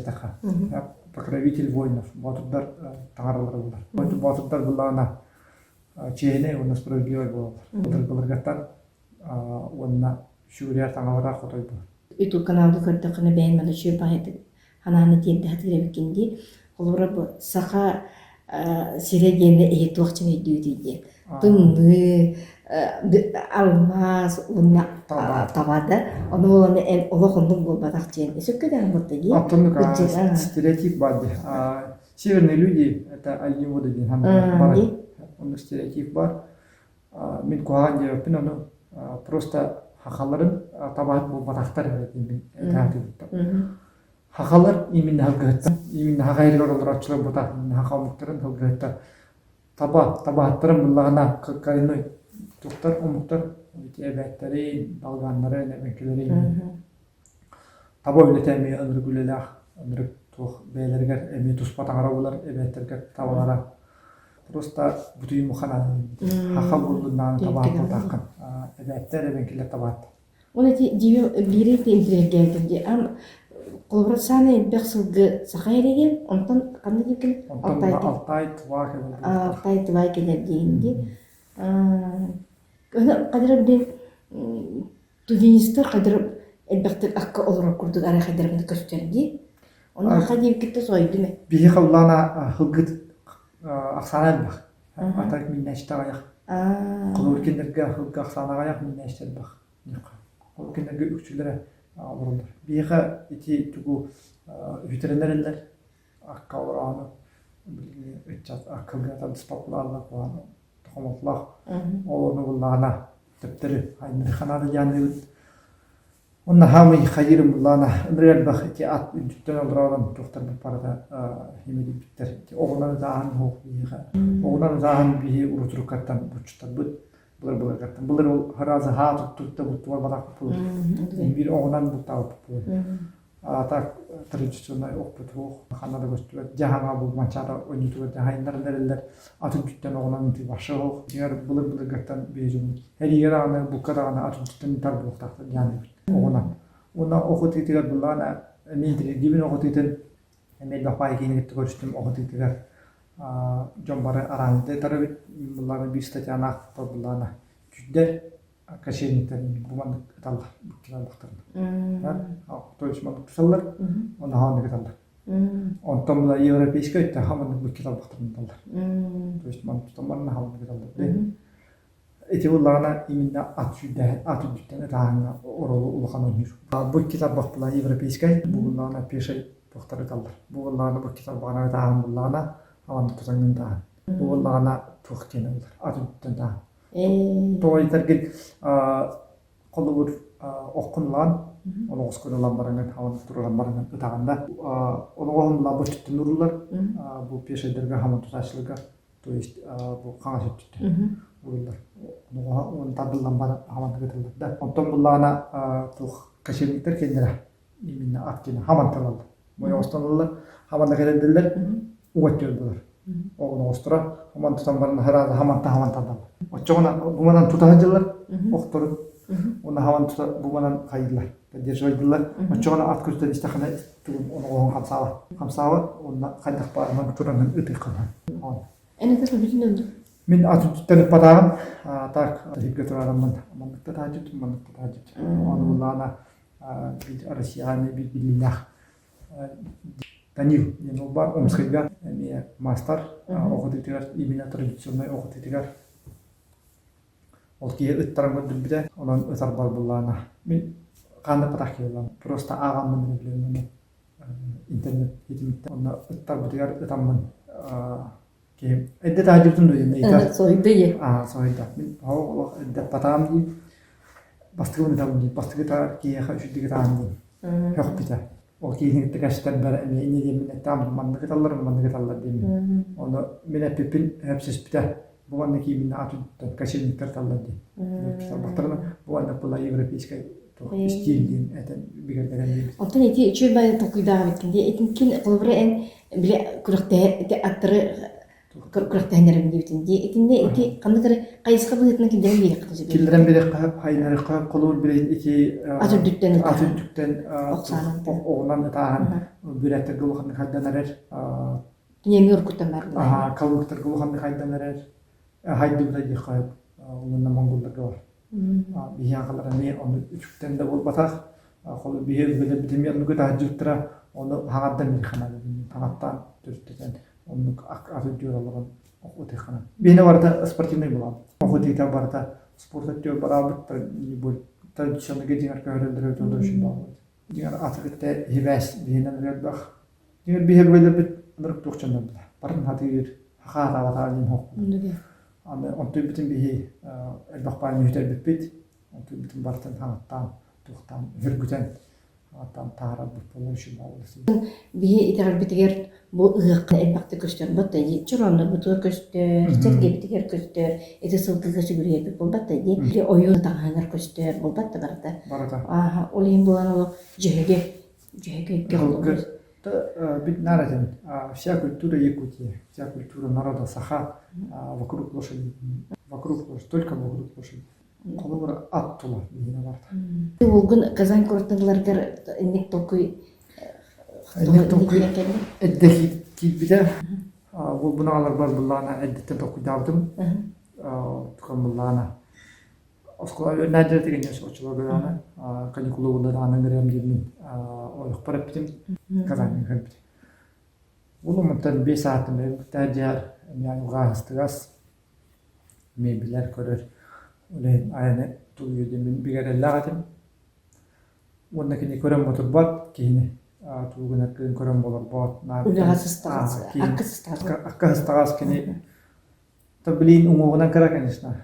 Покровитель воинов, боотурдар таҥаралара буолар. Боотурдар буллаҕына чиэһинэй уонна справедливай буолаллар. Былыргыларгаттан уонна сүгүрүйэр таҥалара хотой буолар. Ютуб каналга көрдөххүнэ бэйэн маны үчүгэй баҕайытык ханааны тиэрдэ сатыыр эбиккин дии. Холобура бу саха сирэ диэни эһи туох дьин өйдүүтүй диэн. Тымныы, алмаас уонна таба да. Ону буолан эн олох оннук буолбатах диэн. Сөпкө даҕаны буолта дии. Оттоннук стереотип бар дии. Северные люди это оленеводы диэн бар. Оннук стереотип бар. Мин куһаҕан диэбэппин ону просто хахаларын табаһыт буолбатахтар диэн мин этаатыбыттар. Хахалар именно һылгыһыттар, именно хаха иһигэр олорооччулар бута, хаха омуктарын һылгыһыттар. Таба, табаһыттарын буллаҕына коренной туохтар омуктар эбээттэрин, долганнарын, эбэҥкилэрин таба үлэтэ эмиэ ынырык үлэлээх, ынырык туох бэйэлэригэр эмиэ туспа таҥара булар эбээттэргэ табалара. Просто бутуйуму ханаан хаха буллуннаҕына табаһыт буолтааххын. Эбээттэр, эбэҥкилэр табаһыттар. Ол ити дьиэ биири интириэһиргээбитим дии. Ам холобура саамай элбэх сылгы саха эригин, онтон ханна диэкин Онтон Алтай Алтай Тува кэлэр буолуохтаах. Алтай Тува кэлэр диэн дии. Хадара билин тувинистар хадара элбэхтик акка олорор курдук арай хайдарбын көстөр дии. Ону аха диэбиккиттэ соһуйдум ээ. Биһи халлаана һылгыт ахсаана элбэх. Ата миннээччи аҕыйах. Холобур кинилэргэ һылгы ахсаана аҕыйах, миннээччи элбэх. Ол кинилэргэ үксүлэрэ олороллор. Биһиэхэ ити тугу үтэрэн эрэллэр, акка олороону билиҥҥи ыччат аккылга тардыспат буолаллар куһаҕан хомолтолоох. Ол ону буллаҕына төптөрү айнырханаада дианыыбыт. Онно хаамый хайыырым буллаҕына ынырык элбэх ити ат үрдүттэн олороорон туохтарбыт барыта химэлийбиттэр. Ити оҕунан ытааһын суох биһиэхэ. Оҕунан ытааһын биһи урутуруккаттан буччуттарбыт былыр-былыргаттан. Былыр ол сразу һаа туттубут буттугар батахпыт биир оҕунан бултаабыппыт А так традиционнай охпут суох, ханна да көстүбэт. Дьаһаҥа бу манчаара ойуутугар дьаһайыннаран эрэллэр. Ат үрдүттэн оҕунан ытыы вообще суох. Дьиҥэр былыр-былыргаттан биһиги эриигэр даҕаны, булка даҕаны ат үрдүттэн ытар буолуохтаахтар дьаһаныыбыт оҕунан. Уонна ох ытыытыгар былаана эмиэ интириэһиргиибин ох ытыытын эмиэ элбэх баай киһини кытта көрүстүм ох ытыытыгар дьон бары араанньыта ытар эбит. Былаана биир статьяны аахпыппар былаана түүрдэр кочевниктар бу маннык ыталлар быктараллахтарына. То есть маннык тусаллар, онно хааннык ыталлар. Онтон мына европейскай өттө хаманнык быкки талбахтарын ыталлар. То есть маннык тутан баран хаманнык ыталлар. Ити буллаҕына именно ат сүүрдээһин, ат үрдүттэн ытааһыҥҥа оролу улахан оонньуур. Бу икки тарбах була европейскай, бу буллаҕына пешай туохтар ыталлар. Бу буллаҕына бу икки тарбаҕына ытааһын буллаҕына, аманнык тутаҥҥын ытааһын. Бу буллаҕына туох диэн ылар, ат үрдүттэн ытааһын. Тоҕо диэтэргин холобур оххун ылаан, оноҕоскун ылан бараҥҥын, хаҥан тураран бараҥҥын ытаҕын да. Оноҕоһун ылан бу өттүттэн ууруллар, бу пешайдарга хаман тутааччыларга, то есть бу хаҥас өттүттэн ууруллар. Оноҕоһо уон тардыллан баран хаман ытыллар да. Онтон буллаҕына туох кочевниктар киэннэрэ именно ат киэнэ хаман талаллар. Мойоҕостон ыллар, хаман да кэлэрдэллэр, угат түөр булар. Оҕоноҕосторо хаман тутан баран аһараада хамантан хаман тардаллар. Оччоҕуна бу манан тута сылдьаллар, охторун уонна хаман тута бу манан хайыыллар, поддерживайдыллар. Оччоҕуна ат көстөн истэххинэ тугун оноҕоһун хамсаабат. Хамсаабат уонна хайдах баарынан туранын ытыаххын. Эн это бүтүн өлдү. Мин ат үрдүттэн ыппатааҕым. Так, сиргэ турараммын манныкта таһдьыт, манныкта таһдьыт. Ону буллаҕына биир Россияҕа эмиэ биир биллиилээх Данил диэн ол баар Омскайга эмиэ маастар оҕотутугар именно традиционнай оҕотутугар ол киһи ыттаран көрдөрбүтэ онон ытарбар буллаана мин хаанда патах киһи просто ааҕаммын билэммин интернет ситимиттэн онно ыттарбытыгар ытаммын киһим эрдэ таһдьыбытын дуо диэн ыйытар Соһуйда ийэ. Аа соһуйда мин олох эрдэ патаам дии бастакыбын ытабын дии бастакы ытаар киһиэхэ үчүгдүк ытаан дии Һөхпүтэ. Ол киһини кытта кэпсэтэрбэр эмиэ инньэ диэммин эттэҕим маннык ыталлар, маннык ыталлар диэммин. Ону мин эппиппин сөпсөспүтэ. Бу манна кииминэ ат үрдүттэн кочевниктар ыталлар диэн. Тарбахтарына бу маннык была европейскай туох стиль диэн этэн бигэргэтэн диэбит. Оттон ити үчүгэй баайы толкуйдаах эбиккин дии. Итинкин холобура эн били күрэхтэһэ ити аттары күрэхтэһиннэрэн диэбитин дии. Итиннэ ити ханнык эрэ хайысха быһыытынан киллэрэн биэриэххэ сөп. Киллэрэн биэриэххэ сөп, хайынарыахха сөп, холобур билигин ити Ат үрдүттэн ат үрдүктэн оҕунан ытааһын бүрээттэргэ улаханнык хайдан эрэр. Киниэми уруккуттан баар Аха, калмыктарга улаханнык хайдан эрэр. Хайдыбыта диэххэ сөп. Уонна монголларга бар. Биһиэхэ эмиэ ону үчүктэн да буолбатах. Холобур биһи өбүгэлэрбит эмиэ оннук ытаһдьыттара ону хаҥардан биэриэххэ наада. Хаҥаттаан төрүттэтэн оннук аты үрдүгэр олорон ытыахханан. Биһиэнэ барыта спортивнай буолаабыт. Ох ытыыта барыта спорт өттүгэр бараабыт, традиционныйга дьиҥэр көһөрөллөрө өтө очень бааллыбыт. Дьиҥэр аты кытта сибээс биһиэнэ элбэх. Дьиҥэр биһи өбүгэлэрбит ынырык туох дьоннор барын хатыыр, хахаатаабатаа диэн суох. Аны онтуйбутун биһи элбэх баайын үтэрбиппит, онтуйбутун барытын хаҥаттаан, туохтаан, үргүтэн. Там таһаарарбыт буолар үчүгэй буолла. Биһи итэҕэлбитигэр бу ыһыахха элбэхтик көстөр буолта дии. Чорооннорбутугар көстөр, сэргэбитигэр көстөр, ити сылгыга сүгүрүйэрбит буолбат да дии. Или ойуун таҥаһыгар көстөр буолбат да барыта. Барыта. Ааһа, ол иһин буолан олох дьөһөгө, дьөһөгөйгө Ыһылгы бит наар этин вся культура Якутии, вся культура народа саха вокруг лошади, вокруг лошади, только вокруг лошади. Холобур, ат тула биһиэнэ барда. Уолгун Казань куораттыыларгар инник толкуй Инник толкуй эрдэ киирбитэ. Уолбун аҕаларбар буллаҕына эрдэттэн толкуйдаабытым. Тукан буллаҕына оскуола үөрэнээччилэр тигиннэс оччолорго даҕаны каникулу булла даҕаны ыҥырыам диэммин ойохпор эппитим. Казаньҥа кэлбит. Уолум онтон 5 саатым дьиһэр эмиэ айылҕа эмиэ билэр-көрөр үлэһит айаны тулуйуо диэммин бигэ эрэллээх этим. Уонна кини көрөн ботурбат киһини тугу гынар кыын көрөн болорбот наар Үлэҕэ сыстаҕас, акка сыстаҕас. Акка сыстаҕас кини то билин уҥуоҕунан кыра, конечно,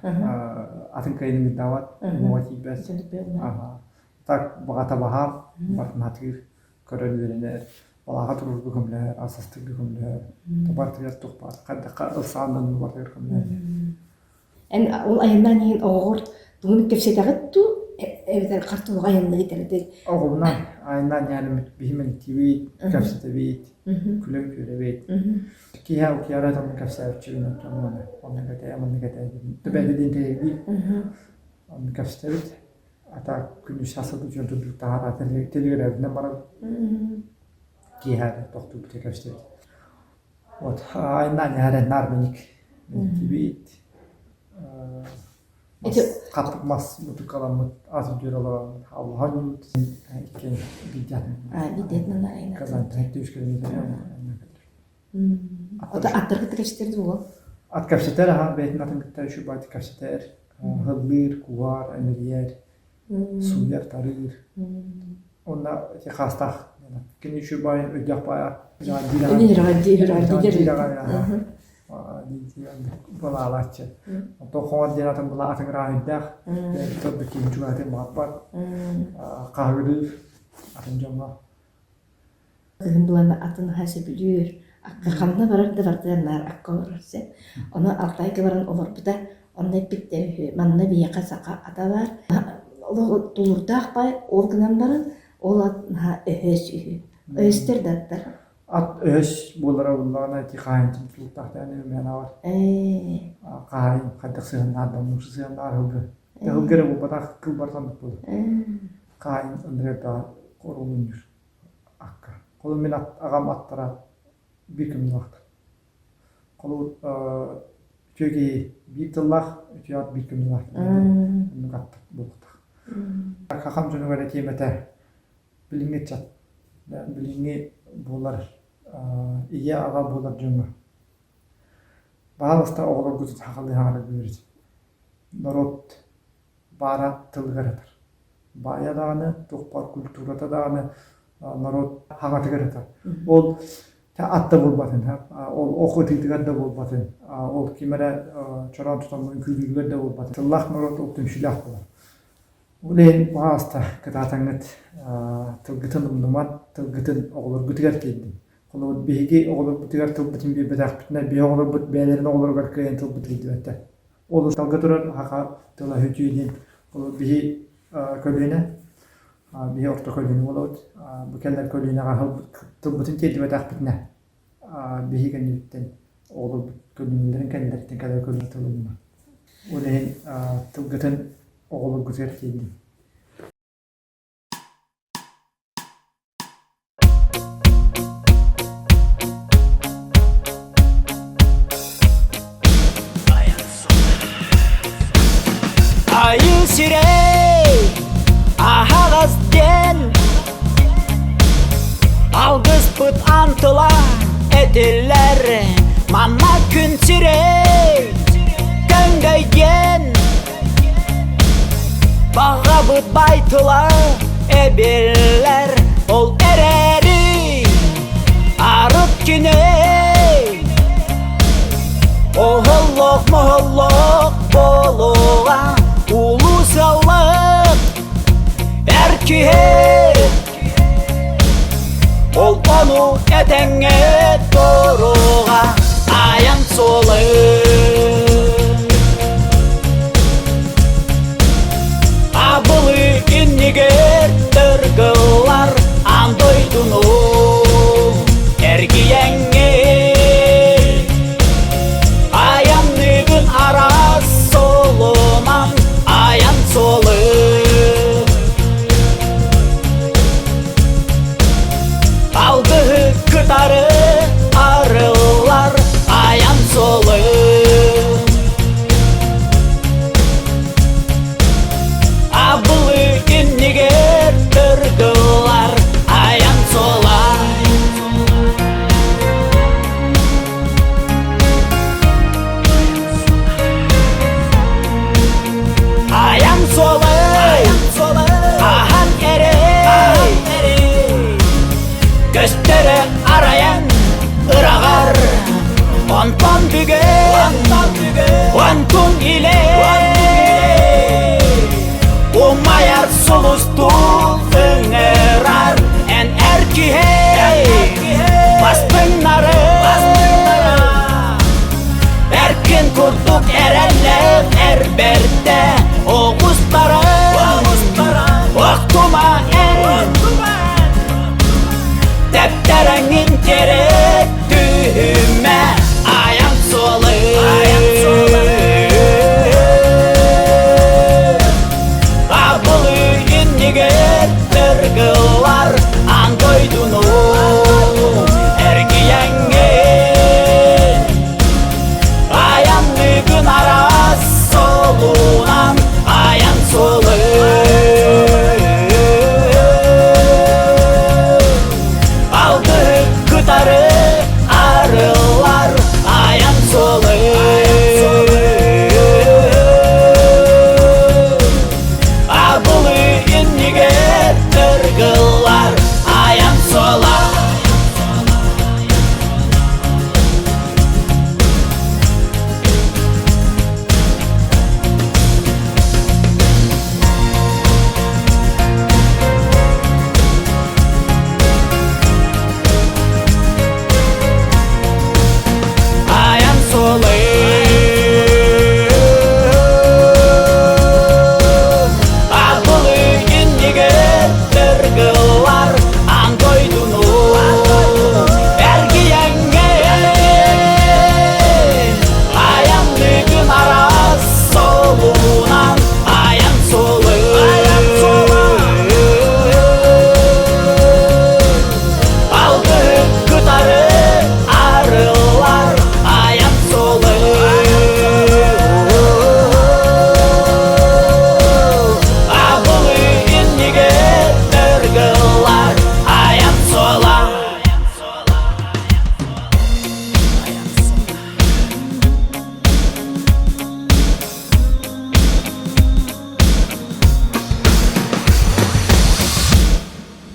атын кыайын ыҥырдаабат, уҥуоҕа тиийбэт. Так баҕата баһаам, барытын көрөн үөрэнэр, балааҕа туруорга көмөлөһөр, асастыырга көмөлөһөр, барытыгар туох баар, хайдахха ылсаан да барытыгар көмөлөһөр. Эн ол айаннаан иһин оҕоҕор тугун кэпсэтэҕит дуу, эбэтэр хартылыга айанныгыт эбэтэр Оҕобунан айаннаан иһэн биһимэнтибит, кэпсэтэбит, күлэн-үөрэбит. Киһи утуйара таммын кэпсээбиччибин онтон оннук этэ, маннык этэ түбэһэ диэн тэйэрбит. Онну кэпсэтэбит. Ата күнүс сасыт дьон турдук таһаара телеграбынан баран киэһэ тохтуубут кэпсэтэбит. Вот айаннаан иһэрэ наар мэник мэниктибит. Хаппыт мас мутукаламмыт ас үтүөр олороммут аллаһан иккиэн бидятын. Бидятын Казантан түс километр. Ото аттаргыт кэпсэтэр дуо? Ат кэпсэтэр аха бэйэтин атын кытта үчүгэй кэпсэтэр. Ыһыллыыр, куһаар, эмирийэр, сууйар, тарыыр. Онно ити хаастаах. Кини үчүгэй өйдөөх баайа. Балаалааччы. Онтон хоҥор диэн атын была атын ыраахыйдаах. Бэйэтин киһи чугаһатын баҕарбат. Хаһыгырыыр атын дьоҥҥо. Кыһын булан атын аһа сөбүлүүр. Акка ханна барар да барытыгар наар акка олорор син. Ону Алтайга баран олорбута. Онно эппиттэр үһү, манна биһиэхэ саха ата баар. Олох тулуурдаах баай, ол гынан баран, ол ат наһаа өһөс үһү. Өһөстөр да аттар. Ат өһөс буолара буоллаҕына ити хаһаайынтан тутулуктаах дээн үмээн аҕар. Хаһаайын хайдах сыһыннаар да оннук сыһыннаар ылгы. Ылгы эрэ буолбатах, кыл барытан буолар. Хаһаайын ындырыардаҕа оруолунньур. Акка. Холу мин аҕам аттара биир көмүллаахтар. Холу үтүө киһи биир тыллаах, үтүө ат биир көмүллаах. Оннук аттар буолуохтаах. Хахам дьонугар этиэм этэ, билиҥҥи ыччат, билиҥҥи буолар ийэ-аҕа буолар дьоҥҥо баһаалыста оҕолоргутун сахалыы саҥарар бүөрүт. Норуот баара тылыгар ытар. Баайа даҕаны, туох баар культурата даҕаны норуот хаҥатыгар ытар. Ол ат да буолбатын, ол ох ытыытыгар да буолбатын, ол ким эрэ чороон тутан үҥкүүлүүрүгэр да буолбатын. Тыллаах норуот ол түмсүүлээх буолар. Ол иһин баҕаста кытаатаҥҥыт тылгытын умнуман, тылгытын оҕолоргутугар тиэрдиҥ. Холобур, биһиги оҕолорбутугар тылбытын биэрбэтэхпитинэ, биһи оҕолорбут бэйэлэрин оҕолоругар кыайан тылбытын тиэрдибэттэр. Ол усталга турар саха тыла үтүө диэн ол биһи көлүөнэ, биһи орто көлүөнэ буолабыт. Бу кэлэр көлүөнэҕэ тылбытын тиэрдибэтэхпитинэ, биһи кэннибиттэн оҕолорбут көлүөнэлэрин кэннилэриттэн кэлэр көлүөнэ тылын Ол иһин тылгытын оҕолоргутугар тиэрдиҥ. Айыы сирэй аһаҕас диэн Алгыспыт антыла этиллэр Манна күн сирэй көҥдөй диэн Баҕабыт бай тыла эбиллэр Ол эрээри арыт кини Оһоллоох моһоллоох буолуоҕа Улуу сыаллаах эр киһи. Онтун илэ Умайар сулустуу ыҥырар Эн эр киһи Бастыҥнары Эркин курдук эрэллээх эр бэрдэ Оҕустаран Охтума эн Тэптэрэҥин тиэрэ түһүмэ Айан суолы Абылы иннигэр тыргылар Аан дойдуну эргийэҥҥин Айанныгын араас суолунан Айан суолу Алгыһы кытары арыллар айан суолу Абылы иннигэр тыргыллар айан суола. Айан суолы Абылы иннигэр тыргыллар аан дойдуну эргийэҥҥэ Айанныгын араас суолунан айан суолу Алгыһы кытары арыллар айан суолу Абылы иннигэр тыргыллар айан суола.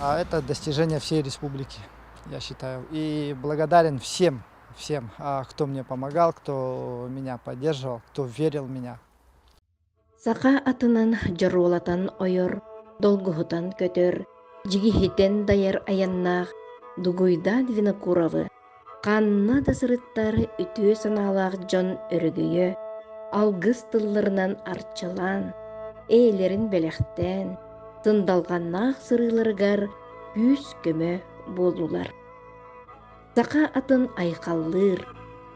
А это достижение всей республики, я считаю. И благодарен всем, всем, кто мне помогал, кто меня поддерживал, кто верил в меня. Саха атынан дьоруолатан ойор, долгуһутан көтөр, дьигиһитэн дайар айаннаах Дугуйдаан Винокуровы ханна да сырыттар үтүө санаалаах дьон өрөгөйө, алгыс тылларынан арчылаан, эйэлэрин бэлэхтээн, сындалҕаннаах сырыыларыгар күүс-көмө буоллулар. Саха атын айхаллыыр,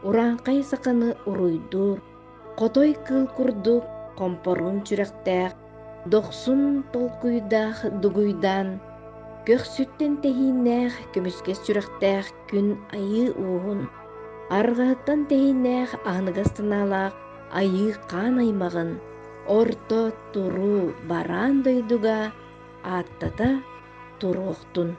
урааҥхай саханы уруйдуур, Хотой кыыл курдук хомпоруун сүрэхтээх, дохсун толкуйдаах дугуйдаан, көхсүттэн тэһииннээх көмүскэс сүрэхтээх күн айыы ууһун, арҕаһыттан тэһииннээх аһыныгас санаалаах айыы хаан аймаҕын орто туруу бараан дойдуга ааттата туруохтун.